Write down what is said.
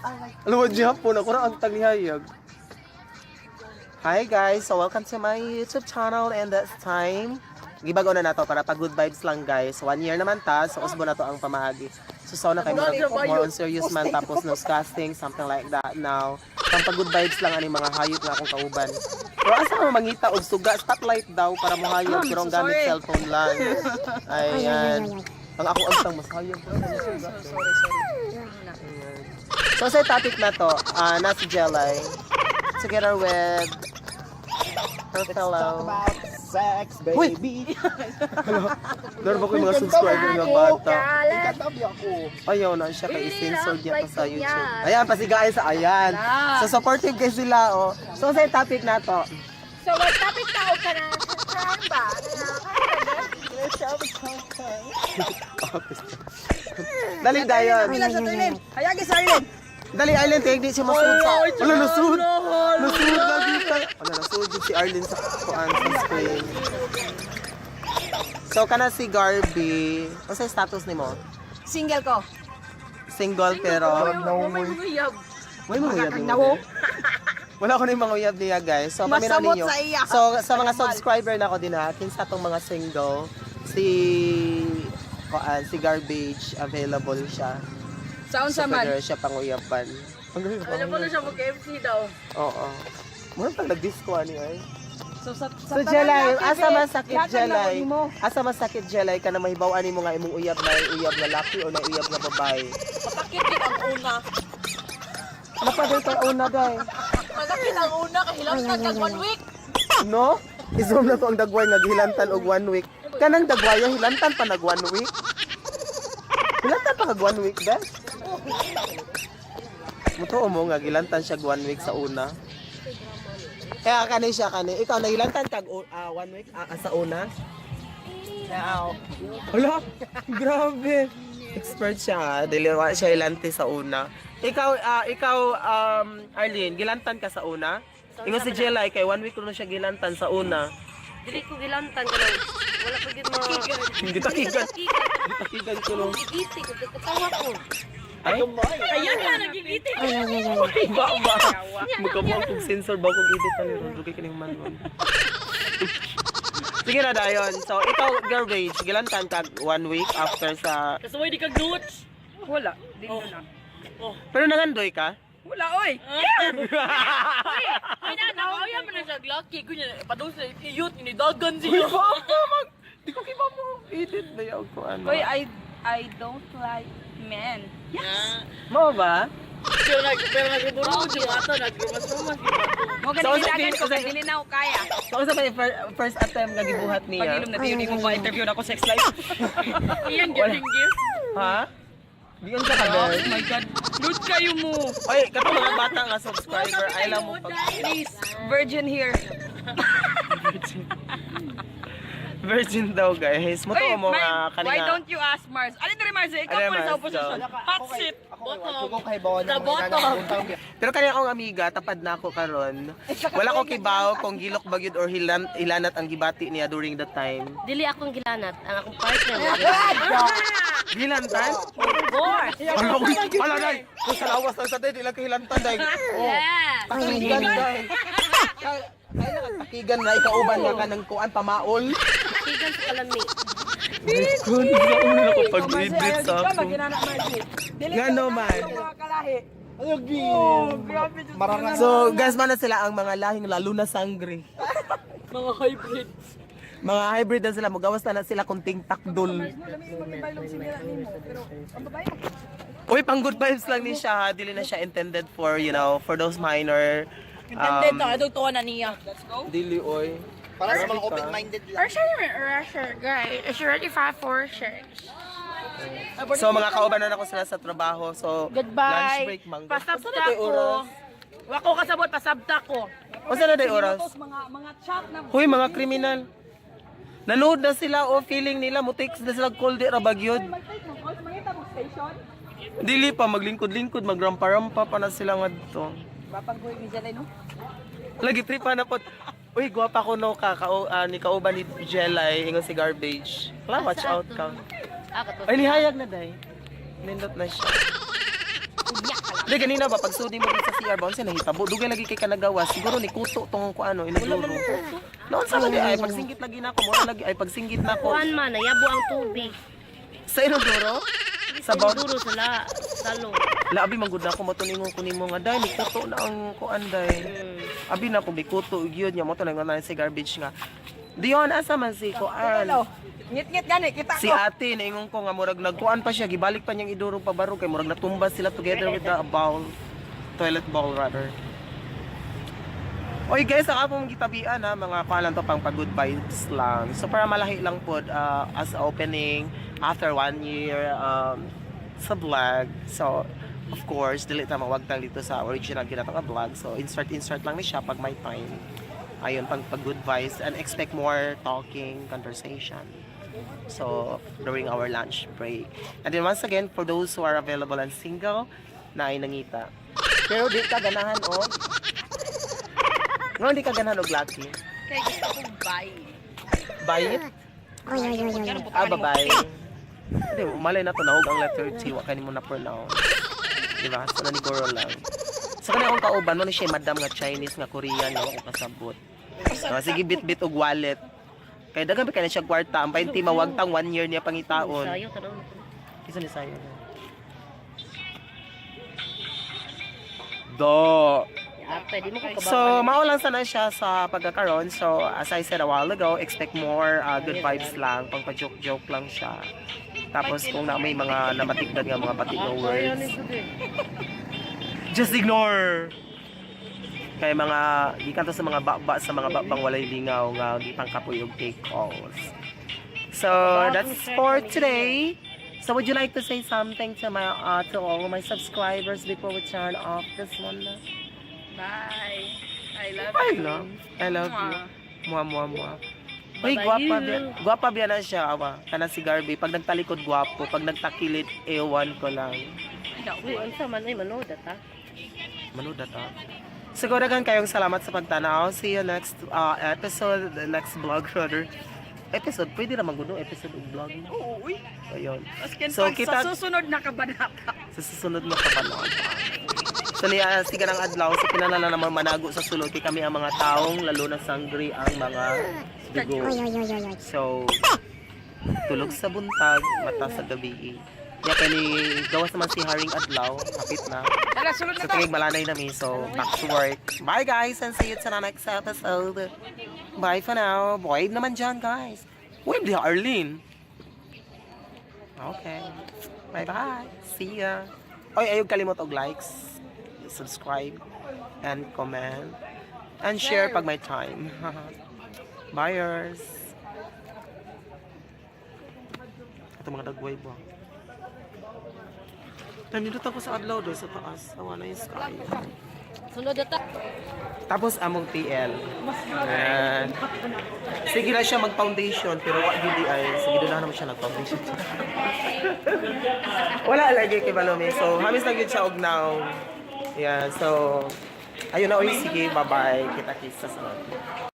Alam mo, Japon, ako na ang taglihayag. Hi guys, so welcome to my YouTube channel and this time, gibago na nato para pag good vibes lang, guys. One year naman ta, so usbo na to ang pamaagi. So so na kay more on serious man tapos newscasting, something like that now. Pang pag good vibes lang ani mga hayop nga akong kauban. Pero asa man mangita og suga, stoplight daw para mohayag, pero ang gamit cellphone lang. Ayan. Ang ako ang tang mas hayag pero suga. Sorry, sorry. So sa topic na to, nasa Jelay, together with her fellow. About sex, Huy! baby. Lord, ba ko yung mga subscriber nga bata? Ikatabi ako. Ayaw na siya kay i-sensor niya pa sa YouTube. Ayan, pasigaan sa ayan. So supportive kay sila, oh. So sa topic na to, So, what topic na ka na? Saan ba? Dali dayon. Pila sa tuilin. Hayagi sa Arlene. Dali Arlene, take di siya masud sa. Wala nasud. Nasud na dito. Wala nasud jud si Arlene sa kuan sa screen. So kana si Garby, unsa status nimo? Single ko. Single pero No May way. mga uyab. May mga uyab nimo. Wala ko na yung mga uyab niya, guys. So, paminaw Masamot ninyo. sa iya. So, sa mga subscriber na ako din ha, kinsa tong mga single, si kuan, si Garbage, available siya. Saan So, sa man? pwede siya panguyaban. Alam mo na siya mag-KFC daw. Oo. Mura pag nag-disco ani ay. So, sa So Jelay, asa masakit Latag na Jelay? ko nimo. Asa masakit Jelay ka na mahibaw ani mo nga imong uyab na uyab nga laki o na uyab nga babae? Masakit din ang una. Napaday kay una day. Masakit ang una, kahilantan kag one week. No? I-zoom na to ang dagway nga gihilantan og one week. Kanang dagway hilantan pa nag one week. Hilantan pa kag one week, bes. Mutuo mo nga gilantan siya og one week sa una. Kaya kani siya kani. Ikaw nahilantan kag one week sa una? Hala, grabe. Expert siya, ah. Dili wa siya ilanti sa una. Ikaw, Arlene, gilantan ka sa una? Ingon si Jelay kay one week na siya gilantan sa una. Dili ko gilantan ka lang. Wala pa gyud mga Gitakigan. Gitakigan ko no. Gigitik ko katawa ko. Ay, Ayun na nagigitik. ay, ba ba. Magkabuang kong sensor ba kung edit na nito. Dugay kining manual. Sige na dayon. So ikaw garbage, gilantan ka one week after sa Kasuway di kag duts. Wala. Di ko na. Pero nangandoy ka? Wala, oy. Ay na nakauya man na siya lucky kunya padung sa iyot ni dagan Uy, siya. ba ba mag Di ko kiba mo edit na yaw ko ano. Oy, I don't like men. Mo ba? Pero nagburo jud ato nagrumas-rumas. Mo So, gani sa dagan ko sa- kay dili na ako kaya. So, unsa may first attempt nga gibuhat niya? Pag-ilom na tiyo mo pa interview na ako sex life. Iyan gyud gift. Ha? Giyon sa ka, Oh girl? my God. Loot kayo mo. Oy, katong mga bata nga subscriber, ay lang mo pag Please, virgin here. Virgin daw, guys. Mutuo mo nga why kaninga. don't you ask Mars? Alin diri Mars? Ikaw Alin, po sa Mars, opposition. Hot seat. Ako kay Bon. The bottom. Pero kanina akong amiga, tapad na ako karon. Wala ko kibaw kung gilok ba gyud or hilanat ang gibati niya during the time. Dili akong gilanat ang akong partner. Gilantan? Of course. Ala, uy, ala day. Kung sa lawas lang sa day, di lang kahilantan day. Oh. Yes. Pakigan day. Kaya nakatakigan na ikauban nga ka ng kuan pamaol. Kigan sa kalami. Kun, sa una ko pag-edit sa ako. Dili Nga no man. mga kalahi. Oh, grabe. Mararang. So, guys, man na sila ang mga lahing lalo na sangre. Mga hybrid. Mga hybrid na sila, mugawas na na sila kunting takdol. Uy, pang good vibes lang ni siya ha. Dili na siya intended for those minor. Intended na adto tuwa na niya. Let's go. Dili, oy. Para sa mga open-minded lang. Guys, ready 546. So, mga kauban na ako sila sa trabaho. So, Goodbye. lunch break, manggo. Pasabta Unsa na day ko. oras? Wako kasabot pasabta ko. Unsa na day oras? Mga mga chat na Huy, mga kriminal. Nanood na sila o feeling nila, mutik na sila cold ra bagyod. mangita mo station. Dili pa, maglingkod-lingkod, magrampa-rampa pa na sila ngadto. Bapag-goy ni Jelay no. Lagi trip pa na po. Uy, gwapa ko no ka, ni kauban ni Jelay, ingon si Garbage. Wala, watch out ka. Ah, kato. Ay, nihayag na day. Nindot na siya. Di ganina ba pag sudi mo dito sa CR ba unsa nahitabo? Dugay lagi kay ka nagawas. Siguro ni kuto tong ko ano inodoro. Noon sa man ay pagsinggit lagi na ako, mura lagi ay pagsinggit na ako. Kuan man, nayabo ang tubig. Sa inodoro? Sa bowl? Duro sa la, salo. Labi man gud na ako matuningon ko nimo nga day ni kuto na ang kuan day. Abi na ko bikuto gyud nya mo to nang si garbage nga. Dion asa man si kuan? Hello. Ngit-ngit gani kita Si ko. ate naingon ko nga murag nagkuan pa siya gibalik pa niyang iduro pa baro kay murag natumba sila together with the bowl, toilet bowl rather. Oy guys, saka po gitabian ha, mga kuan lang to pang pag good vibes lang. So para malahi lang pod as opening after one year sa vlog. So of course, dili ta mawagtang dito sa original ginatong nga vlog. So insert insert lang ni siya pag may time. Ayun, pang pag good vibes and expect more talking, conversation. So, during our lunch break. And then once again, for those who are available and single, na ay nangita. Pero di ka ganahan, oh. No, di ka ganahan og lucky. Kaya gusto ko buy. Buy it? Ah, bye-bye. Hindi, malay na to nahog ang letter T. Wa kay mo na pronounce. Di ba? So, naniguro lang. So, kani akong kauban, mo ni siya madam nga Chinese, nga Korean, nga wa ko kasabot. So, sige, bit-bit og wallet. Kay daghan pa kay na siya kwarta, ang 20 mawagtang one year niya pangitaon. Sayo tanaw. Kisa ni sayo na. Do. Ate, di mo ko kabaw. So, mao lang sana siya sa pagkakaroon. So, as I said a while ago, expect more good vibes lang. Pang pa-joke-joke lang siya. Tapos, kung na may mga namatigdan nga mga batik na words, just ignore! Kaya mga, gikan to sa mga baba, sa mga babang walay lingaw nga gipang kapoy og take calls. So, that's for today. So, would you like to say something to my to all my subscribers before we turn off this one? Bye. I love I you. love, I love you. Mua, mua, mua. Uy, Bye-bye gwapa you. biya. Gwapa biya na siya, awa. Kana si Garby. Pag nagtalikod, gwapo. Pag nagtakilid, ewan ko lang. Uy, unsa man ay manood ta. Manuda ta. Siguro daghan kayong salamat sa pagtanaw. See you next episode, the next vlog rather. Episode, pwede naman guno episode ug vlog. Oo, uy. Ayun. Maskin So, pag kita- sa susunod na kabanata. Sa susunod na kabanata. So niya siga ng adlaw sa kinahanglan na naman manago sa sulod kay kami ang mga taong lalo na sangri ang mga dugo. So tulog sa buntag, mata sa gabi. Ya kani gawas naman si Haring Adlaw, hapit na. Tara, sulod na So ta. tingig malanay na mi. So back to work. Bye guys and see you to the next episode. Bye for now. Wave naman dyan guys. Wave di Arlene. Okay. Bye bye. See ya. Oy, ayog kalimot og likes, subscribe, and comment. And share pag may time. Buyers. Ito mga dagway ba? Nandito ako sa adlaw doon sa taas. Awa na yung sky. Sunod ta. Tapos among TL. Ayan. Sige na siya mag-foundation pero wa gyud di ay. Sige doon na naman siya nag-foundation. Wala lagi kay Balome. So hamis na gyud siya og now. Yeah, so ayun na oy, sige, bye-bye. Kita-kita sa sunod.